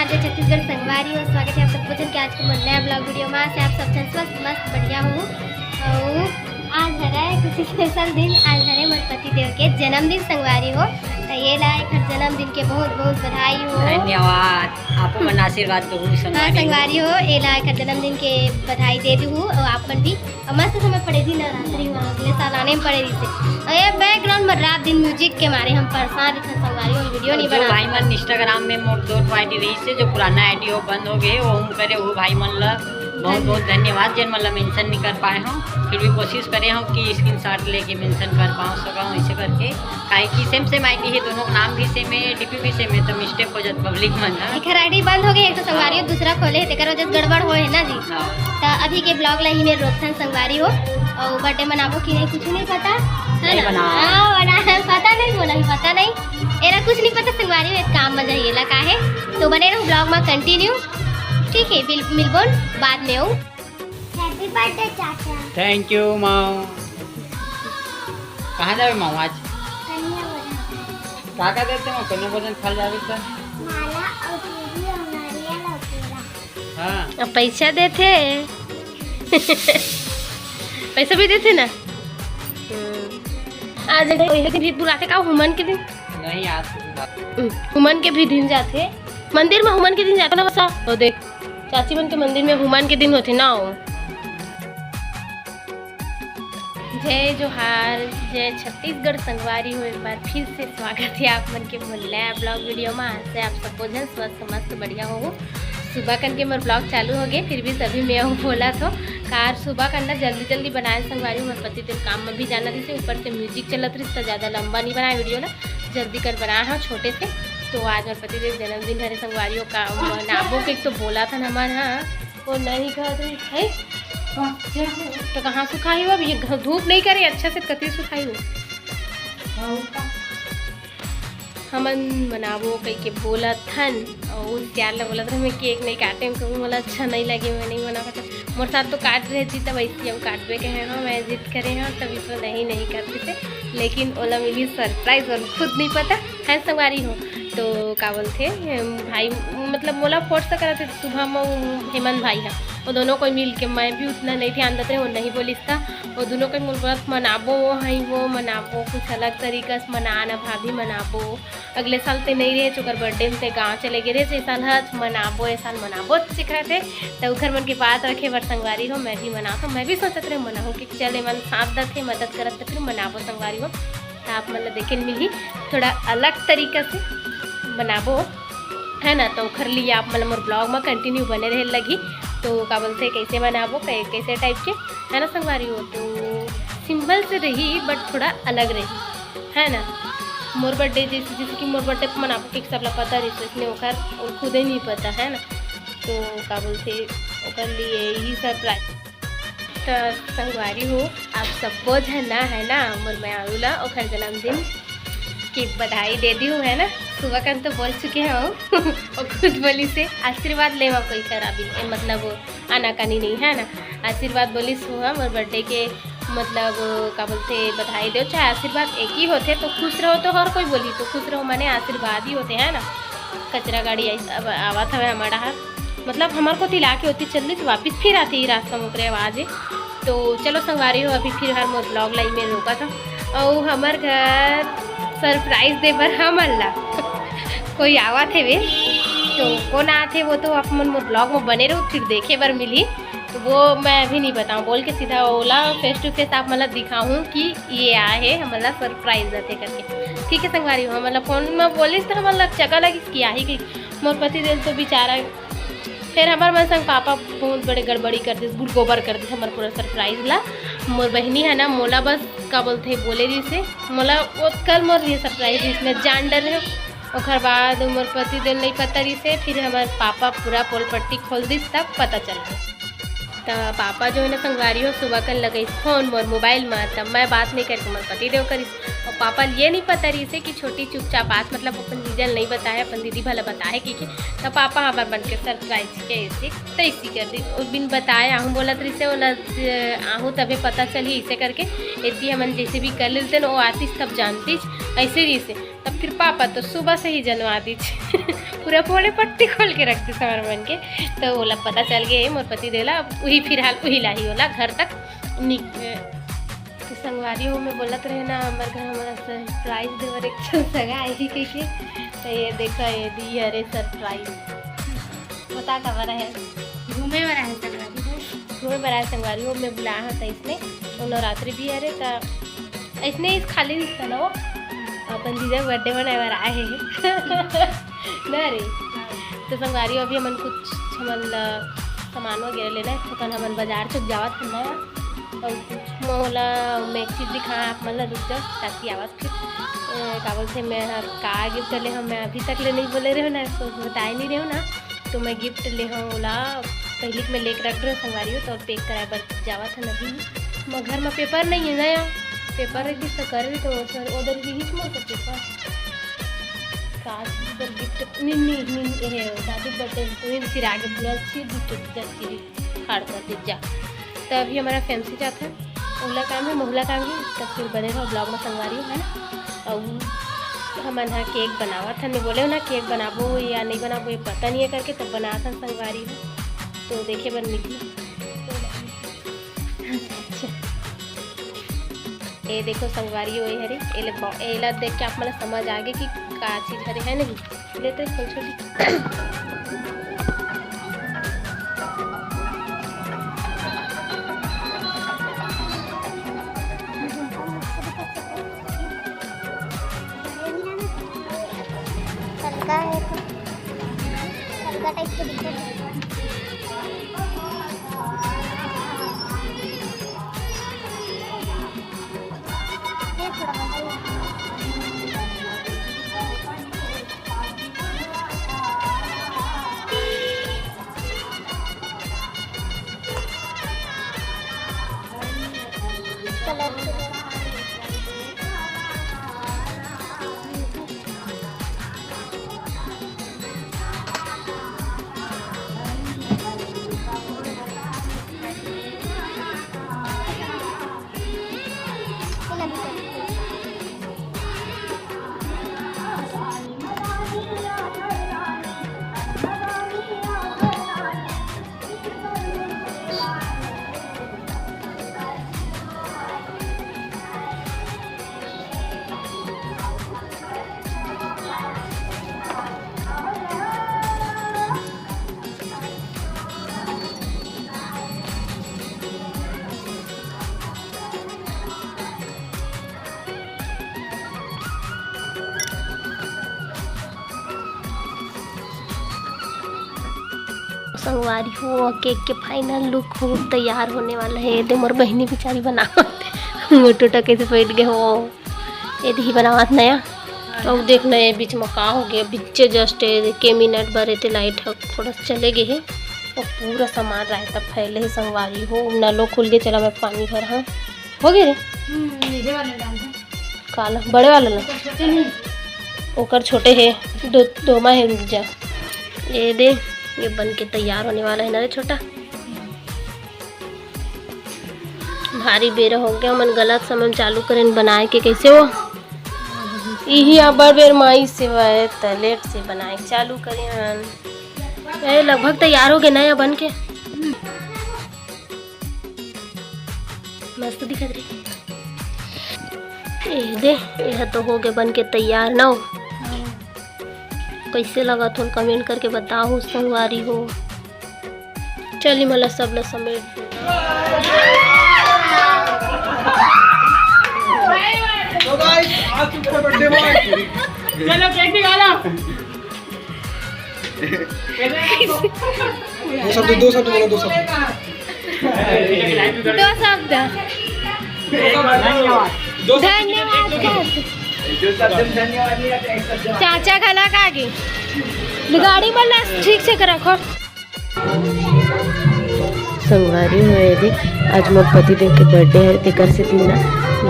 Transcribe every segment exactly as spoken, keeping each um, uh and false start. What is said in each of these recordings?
जय छत्तीसगढ़ संगवारी हो, स्वागत है आप सबको जन के आज के मोर नया ब्लॉग वीडियो में। से आप सब जन स्वस्थ मस्त बढ़िया हो। और आज हरे कुछ स्पेशल दिन, आज हरे मोर पति देव के जन्मदिन संगवारी हो। तो ये ला एक जन्मदिन के बहुत बहुत बधाई हो। धन्यवाद। आप मन आशीर्वाद दो हाँ संगवारी हो। संगवारी हो, ये ला एक जन्मदिन के बधाई दे दू और आप मन भी। और मस्त समय पड़े थी नवरात्रि में, अगले साल आने में पड़े रही से। और ये बैकग्राउंड में रात दिन म्यूजिक के मारे हम परेशान रही थे संगवारी हो, वीडियो नहीं जो बना भाई मन इंस्टाग्राम में मोर दो आईडी रही से, जो पुराना आईडी हो बंद हो गए, वो हम करे वो भाई मन ला बहुत बहुत धन्यवाद, जिन मन ला मेंशन नहीं कर पाए हो, फिर भी कोशिश करे हो कि स्क्रीनशॉट लेके मेंशन कर पाओ सका ऐसे करके। काहे कि सेम सेम आईडी है, दोनों का नाम भी सेम है, डीपी भी सेम है, तो मिस्टेक हो जात पब्लिक मन ला। एकर आईडी बंद हो गई, एक तो संगवारी हो, हाँ। दूसरा खोले है, तेकर वजह से गड़बड़ होए है ना जी। हाँ। तो अभी के ब्लॉग ला ही में रोकथन संगवारी हो, और बर्थडे मनाबो कि नहीं कुछ नहीं पता है नहीं ना? बना। हाँ, बना है, पता नहीं बोला ही, पता नहीं, एरा कुछ नहीं पता संगवारी हो, एक काम में जाइए ला का है, तो बने रहो ब्लॉग में कंटिन्यू, ठीक है, मिल-, मिलबोन बाद में हो। हैप्पी बर्थडे चाचा। थैंक यू माँ। कहाँ जावे माँ आज? कन्या भोजन। का का देते हो कन्या भोजन खा जावे सर? माला और चूड़ी और नारियल और केला। हाँ। अब पैसा देते। पैसा भी देते ना। हम्म। आज वही दिन भी बुलाते का हुमन के दिन? नहीं, आज तो बात। हम्म, हुमन के भी दिन जाते। मंदिर में हुमन के दिन जाते ना बसा। तो देख, चाची मन के मंदिर में हुमन के दिन होते ना हो। जय जोहार, जय छत्तीसगढ़ संगवारी हो। एक बार फिर से स्वागत है आप मन के मोर नया ब्लॉग वीडियो में। आशा है आप सबको जन स्वस्थ मस्त बढ़िया हो। सुबह कन के मोर ब्लॉग चालू हो गए, फिर भी सभी में अहू बोला तो कार सुबह कन ना जल्दी जल्दी बनाए संगवारी हो। मोर पति देव काम में भी जाना रही, ऊपर से म्यूजिक चलत रही, तो ज़्यादा लंबा नहीं बनाए वीडियो ना, जल्दी कर बनाए हो छोटे से। तो आज मोर पति देव जन्मदिन हरे संगवारी हो, का मनाबो के तो बोला था ना मन, हाँ, वो नहीं कहत रही है। तो कहाँ सुखाई हो अब? ये घ-, धूप नहीं करे अच्छा से, कति सुखाई हो? हमन मनाबो कहि के बोलत हन, अउ सियार ला बोलत रहे, "मैं केक नहीं काटे, कहूँ मोला अच्छा नहीं लगे, मैं नहीं मना पाता।" मोर साथ तो काट रहे थी, तब ऐसी हम काटबे कहे हो, मैं जिद करे हो, तभी तो नहीं, नहीं करते थे। लेकिन ओला मिली सरप्राइज, और खुद नहीं पता है संगवारी हो। तो का बोलथे, भाई, मतलब मोला फोर्स करत हे, सुबह में हेमंत भाई हा, वो दोनों कोई मिल के, मैं भी उतना नहीं ध्यान देते, वो नहीं बोलिस था, वो दोनों कोई मोला बोलत, "मनाबो, वो हई वो मनाबो, कुछ अलग तरीका से मना ना भाभी, मनाबो।" अगले साल ते नहीं रहे, ओकर बर्थडे में ते गाँव चले गए रहे, ए साल हच मनाबो, ए साल मनाबो, चिकरा थे। तो उखर मन के बात रखे बर संगवारी हो, मैं भी मनात हूँ, मैं भी सोचत रहे मनाहूँ कि चल, एमन साथ दथे, मदद करत, तो फिर मनाबो संगवारी हो। तो आप मन ला देखे मिलही थोड़ा अलग तरीका से मनाबो, है ना। तो उखर लिए आप मन ला मोर ब्लॉग में कंटिन्यू बने रहे लगी। तो का बोलते, कैसे मनाबो, कै-, कैसे टाइप के, है ना संगवारी हो। तो सिंपल से रही, बट थोड़ा अलग रही, है ना। मोर बर्थडे जैसे, जैसे कि मोर बर्थडे पर मनाबो, कि सबला पता रही, इसने ओकर, और खुदे नहीं पता, है ना। तो का बोलते, ओकर लिए यही सरप्राइज। तो संगवारी हो, आप सबो झन ना, है ना, मोर मयारू ला ओखर जन्मदिन की बधाई दे दी हूँ, है ना। सुबह कन तो बोल चुके हो, वो खुद बोली से आशीर्वाद लेवा कोई करा भी, ए, मतलब आनाकानी नहीं, है ना। आशीर्वाद बोली सु हम, और बर्थडे के मतलब का बोलते, बधाई दो चाहे आशीर्वाद एक ही होते, तो खुश रहो तो हर कोई बोली, तो खुश रहो माने आशीर्वाद ही होते, है ना। कचरा गाड़ी आई, अब आवत हवे हमारा हाथ, मतलब हमार को तिला के होती चल रही, तो वापिस फिर आती ही रास्ता में उतरे आवाज है। तो चलो संगवारी हो, अभी फिर हर मोर ब्लॉग लाई में रोका था, और हमार घर सरप्राइज दे बर हमन ला कोई आवत हेवे, तो कौन आत हे वो तो आप मन मोर ब्लॉग में बने रहो, फिर देखे बर मिली। तो वो मैं अभी नहीं बताऊँ, बोल के सीधा ओला फेस टू फेस आप मतलब दिखाऊँ कि ये आए है, हमला सरप्राइज देते करके। ठीक है संगवारी हो, हमला फोन में बोलिस तो हमला चका लगिस कि आही कि मोर पति देव तो बेचारा, फिर हमार मन संग पापा बहुत बड़े गड़बड़ी कर दिस, गुड़ गोबर कर दिस हमार पूरा सरप्राइज ला। मोर बहिनी है ना, मोला बस का बोलते बोले रही से, मोला वो कल मोर लिए सरप्राइज इसमें जान डर है। ओकर बाद मोर पति देव नहीं पता रही से, फिर हमार पापा पूरा पोल पट्टी खोल दिस, तब पता चल गया। त पापा जो है ना संगवारी हो, सुबह कन लगइस फोन मोर मोबाइल में, तब मैं बात नहीं करके मोर पति देव करिस। और पापा ये नहीं पता रही से कि छोटी चुपचाप बात, मतलब अपन जीजा ल नहीं बताए, अपन दीदी भला बताए कि, कि त पापा हमार मन के सरप्राइज के ऐसे तैसी कर दी। और बिन बताए आहूँ बोलत रही से, ओला ज-, आहूँ तबे पता चली ऐसे करके। इतनी हमन जैसे भी कर लेते ना, वो आतिस तब जानतीस ऐसे रही से। अब फिर पापा तो सुबह से ही जनवा दीच। पूरा फोड़े पट्टी खोल के रख दीस हमर मन के। तो ओला पता चल गए मोर पति देव ला, अब वही फिलहाल वही लाही ओला घर तक निक-, तो संगवारी हो, मैं बोलत रहे ना, हमर घर हमर सरप्राइज देवर एक ठन सगा आही कहिके। तो ये देखा, ये दी हरे सरप्राइज। बता का बर है? घूमे बर आए संगवारी हो। घूमे बर आए संगवारी हो, मैं बुलाया हूँ तो इसने, तो नवरात्रि भी हरे, तो इसने इस खाली नहीं था ना वो, अपन जीजा बर्थडे मनाए बर आए हैं। ना रे। तो संगवारी हो, अभी हमन कुछ हमन ला सामान वगैरह लेना है, तो कल हमन बाजार चौक जावत हन ना। और कुछ मोला मैं एक चीज दिखा आप मन ला, रुक जाओ, ताकि आवत फिर, ए, का बोलथे, मैं हर का गिफ्ट ले हूँ, मैं अभी तक ले नहीं बोले रहे ना, तो बताए नहीं रहे ना। तो मैं गिफ्ट ले हूँ ओला, पहले के मैं लेके रख रहे संगवारी हो, तो पैक कराए बर जावत हन अभी। मैं घर में पेपर नहीं है ना, पेपर रही तो कर रही तो सर उधर भी हिच मोर पेपर। का चीज बर गिफ्ट, नहीं, नहीं, नहीं, ये दादी बर्थडे में फिर आगे पूरा अच्छी गिफ्ट जल्दी फाड़ कर दे जा। तो अभी हमारा फैंसी जात है, ओला काम है, मोहला काम है, तब फिर बने रहो ब्लॉग में संगवारी हो, है ना। और हमन हा केक बनावत हन, मैं बोले हो ना केक बनाबो या नहीं बनाबो ये पता नहीं है करके, तब बनात हन संगवारी हो, तो देखे बर मिली। अच्छा। ये देखो संगवारी हो, ये हरे, एले ब-, एला देख के आप मन ला समझ आ गे कि का चीज हरे, है नहीं? ले तो खोल छोटी। हल्का है तो, हल्का टाइप के दिखता है। ये थोड़ा बदल। संगवारी हो, केक के फाइनल लुक हो तैयार होने वाला है। ये दे मोर बहिनी बेचारी बनावत, मोटू टके से बैठ गए हो। ये दही बनावत नया। अब देख ना, ये बीच में का हो गया, बीचे जस्ट के मिनट भर एते लाइट ह थोड़ा सा चले गए है, और पूरा सामान रायता फैले है संगवारी हो। नलो खुल गए, चला मैं पानी भर। हाँ, हो गए रे। हम्म, ये वाला डाल दे। काला बड़े वाला ला। छोटे नहीं। ओकर छोटे है, दो दो मा है, रुक जा। ये दे, ये बन के तैयार होने वाला है ना रे छोटा। भारी बेरा हो गया, मन गलत समय में चालू करेन बनाए के। कैसे हो? इही अब्बड़ बेर माई सेवा है, त लेट से बनाए चालू करे हन। ए, लगभग तैयार हो गए ना, या बन के। मस्त दिखत रही। ए दे, यह तो हो गए बन के तैयार ना। कैसे लगत हो, कमेंट करके बताओ संगवारी हो। चली, मला सब ला समेट दे। तो गाइस, आज तुम्हारा बर्थडे बॉय। चलो, केक निकालो। दो शब्द, दो शब्द बोलो, दो शब्द। दो शब्द। दो शब्द। धन्यवाद। चाचा घला का आगे गाड़ी मन ला ठीक से रखो। संगवारी हो, ये दे, आज मोर पति देव के बर्थडे है, तेकर से दिन ना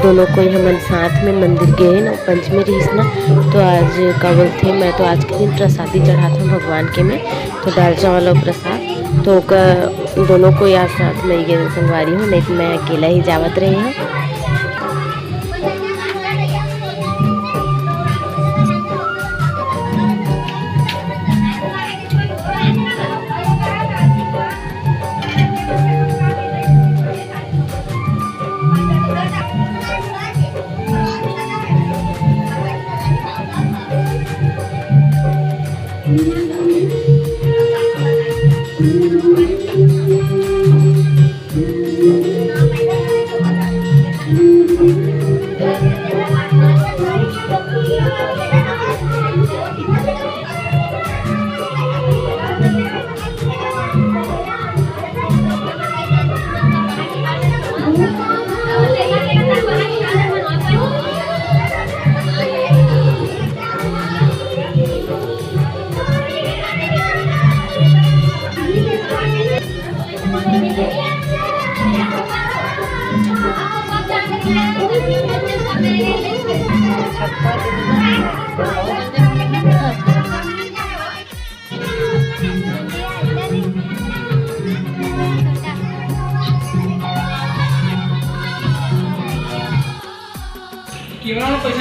दोनों कोई हमन साथ में मंदिर गए ना, पंचमी रहिस ना, तो आज का बोलथे, मैं तो आज के दिन प्रसादी चढ़ात हूँ भगवान के में, तो दाल चावल और प्रसाद, तो ओकर दोनों कोई आज साथ में गए संगवारी हो, नहीं तो मैं अकेला ही जावत रहे हूँ।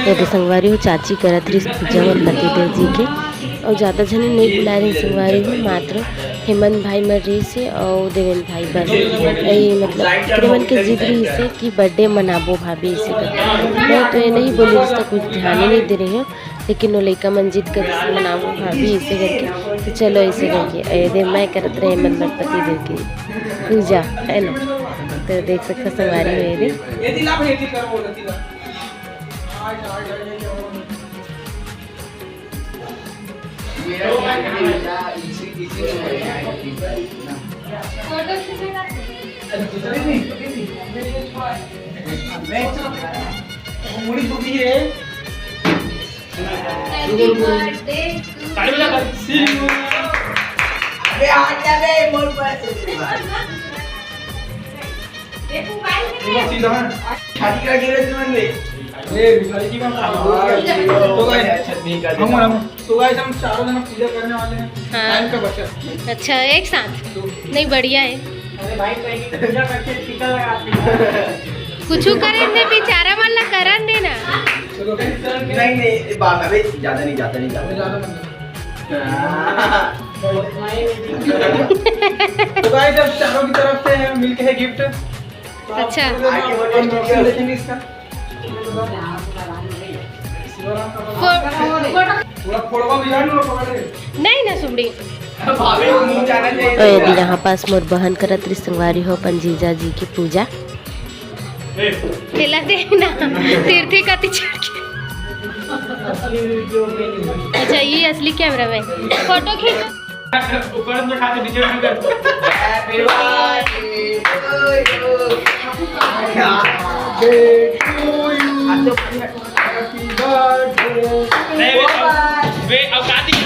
ये तो संगवारी हो, चाची करत रहिस पूजा मोर पतिदेव जी के, अउ ज्यादा झन नइ बुलाए रहिस संगवारी हो, मात्र हेमंत भाई मन रहिस हे अउ देवेंद्र भाई बस। यही मतलब एकरे मन के जिद रहिस हे कि बर्थडे मनाबो भाभी, इसे करके। मैं तो ये नहीं बोली, जिसका कुछ ध्यान ही नहीं दे रही हूँ, लेकिन वो लइका मन जिद कर मनाबो भाभी, इसे करके। तो चलो, इसे करके ये दे मैं करत रहे हेमंत मोर पतिदेव की पूजा, है ना। तो देख सकते संगवारी हो ये दे। Happy birthday to you। अबे हट जा बे, मोर पर से। देखो भाई, सीधा है। शादी का गिरे तुमने। ए, भिखारी जी का तो भाई, अच्छा, ठीक है। हम, हम, तो भाई, हम चारों जना पूजा करने वाले हैं। हाँ। टाइम का बचत। अच्छा, एक साथ? तो नहीं, बढ़िया है। अरे भाई, कहीं की पूजा करके टीका लगा दे। कुछ करन दे, बेचारा मन ला करन दे ना। चलो। नहीं, नहीं, ये बात, अबे, ज्यादा नहीं, ज्यादा नहीं, ज्यादा अबे, नहीं। ज्यादा मत। तो भाई, जब चारों की तरफ से है, मिलके है गिफ्ट। अच्छा। Unboxing देखेंगे इसका। फो-, फोटो। थोड़ा फोड़वा भी जान लो, पकड़ ले। नहीं ना सुमड़ी। भाभी को मुंह जाना चाहिए। ए, यहाँ पास मोर बहन करत रही संगवारी हो अपन जीजा जी की पूजा। खेला दे ना, तीर्थी का पीछे। अच्छा, ये असली कैमरा मैन। फोटो खींच। ऊपर में खा के नीचे में कर। Happy birthday to you। Happy birthday। नहीं, वे, वे औकात ही